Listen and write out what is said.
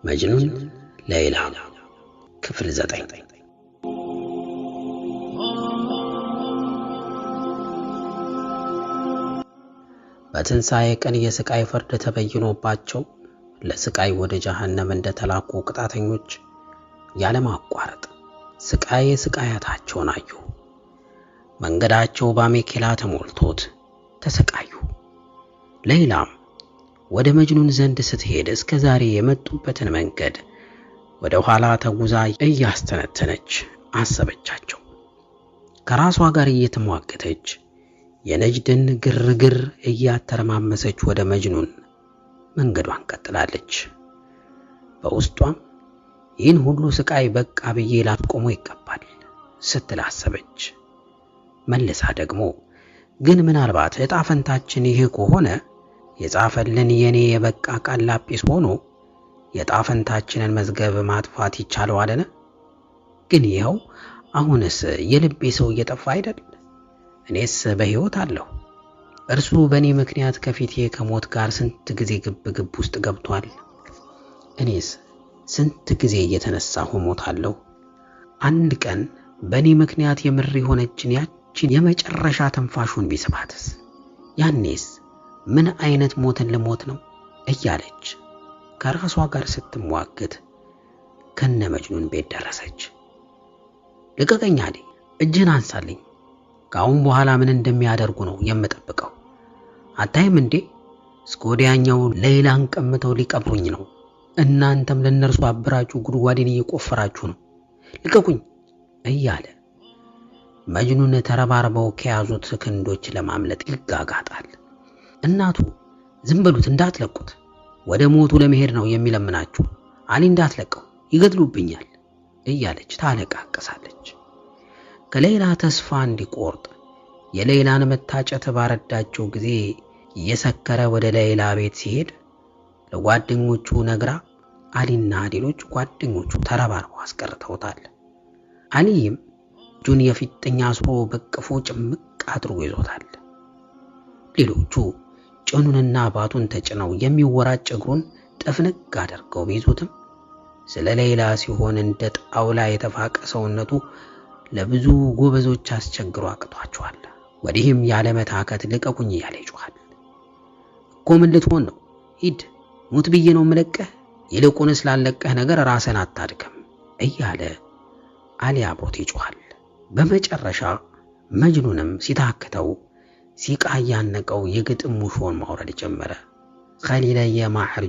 መጅኑን ሌይላ ክፍል 9። በትንሣኤ ቀን የስቃይ ፍርድ ተበይኖባቸው ለስቃይ ወደ ጀሃነም እንደተላኩ ቅጣተኞች ያለማቋረጥ ስቃይ ስቃያታቸውን አዩ። መንገዳቸው ባሜኬላ ተሞልቶት ተሰቃዩ። ሌይላም ወደ መጅኑን ዘንድ ስትሄድ እስከ ዛሬ የመጡበትን መንገድ ወደ ኋላ ተጉዛ እያስተነተነች አሰበቻቸው። ከራሷ ጋር እየተሟገተች የነጅድን ግርግር እያተረማመሰች ወደ መጅኑን መንገዷን ቀጥላለች። በውስጧም ይህን ሁሉ ስቃይ በቃ ብዬ ላስቆመው ይገባል ስትል አሰበች። መልሳ ደግሞ ግን ምናልባት ዕጣ ፈንታችን ይህ ከሆነ የጻፈልን የኔ የበቃ ቃል ላጲስ ሆኖ የዕጣ ፈንታችንን መዝገብ ማጥፋት ይቻለዋልን? ግን ይኸው አሁንስ የልቤ ሰው እየጠፋ አይደል? እኔስ በሕይወት አለሁ። እርሱ በእኔ ምክንያት ከፊቴ ከሞት ጋር ስንት ጊዜ ግብ ግብ ውስጥ ገብቷል። እኔስ ስንት ጊዜ እየተነሳሁ እሞታለሁ። አንድ ቀን በእኔ ምክንያት የምር የሆነችን ያችን የመጨረሻ ትንፋሹን ቢስባትስ? ያኔስ ምን አይነት ሞትን ልሞት ነው? እያለች ከራሷ ጋር ስትሟገት ከነ መጅኑን ቤት ደረሰች። ልቀቀኝ አሊ፣ እጅህን አንሳልኝ። ከአሁን በኋላ ምን እንደሚያደርጉ ነው የምጠብቀው። አታይም እንዴ? እስከ ወዲያኛው ሌይላን ቀምተው ሊቀብሩኝ ነው። እናንተም ለእነርሱ አብራችሁ ጉድጓዴን እየቆፈራችሁ ነው። ልቀቁኝ እያለ መጅኑን ተረባርበው ከያዙት ክንዶች ለማምለጥ ይጋጋጣል። እናቱ ዝም በሉት፣ እንዳትለቁት፣ ወደ ሞቱ ለመሄድ ነው የሚለምናችሁ፣ አሊ እንዳትለቀው፣ ይገድሉብኛል እያለች ታለቃቅሳለች። ከሌይላ ተስፋ እንዲቆርጥ የሌይላን መታጨት ባረዳቸው ጊዜ እየሰከረ ወደ ሌይላ ቤት ሲሄድ ለጓደኞቹ ነግራ አሊና ሌሎች ጓደኞቹ ተረባርበው አስቀርተውታል። አሊይም እጁን የፊጥኛ አስሮ በቅፎ ጭምቅ አድርጎ ይዞታል። ሌሎቹ ጭኑንና ባቱን ተጭነው የሚወራጭ እግሩን ጥፍንግ አድርገው ቢይዙትም ስለ ሌይላ ሲሆን እንደ ጣውላ የተፋቀ ሰውነቱ ለብዙ ጎበዞች አስቸግሮ አቅቷቸዋል። ወዲህም ያለመታከት ልቀቁኝ እያለ ይጮኻል። እኮ ምን ልትሆን ነው? ሂድ፣ ሙት ብዬ ነው የምለቅህ። ይልቁንስ ላለቀህ ነገር ራስን አታድክም እያለ አሊ አብሮት ይጮኻል። በመጨረሻ መጅኑንም ሲታክተው ሲቃ እያነቀው የግጥም ሙሾን ማውረድ ጀመረ። ኸሊለየ ማዕር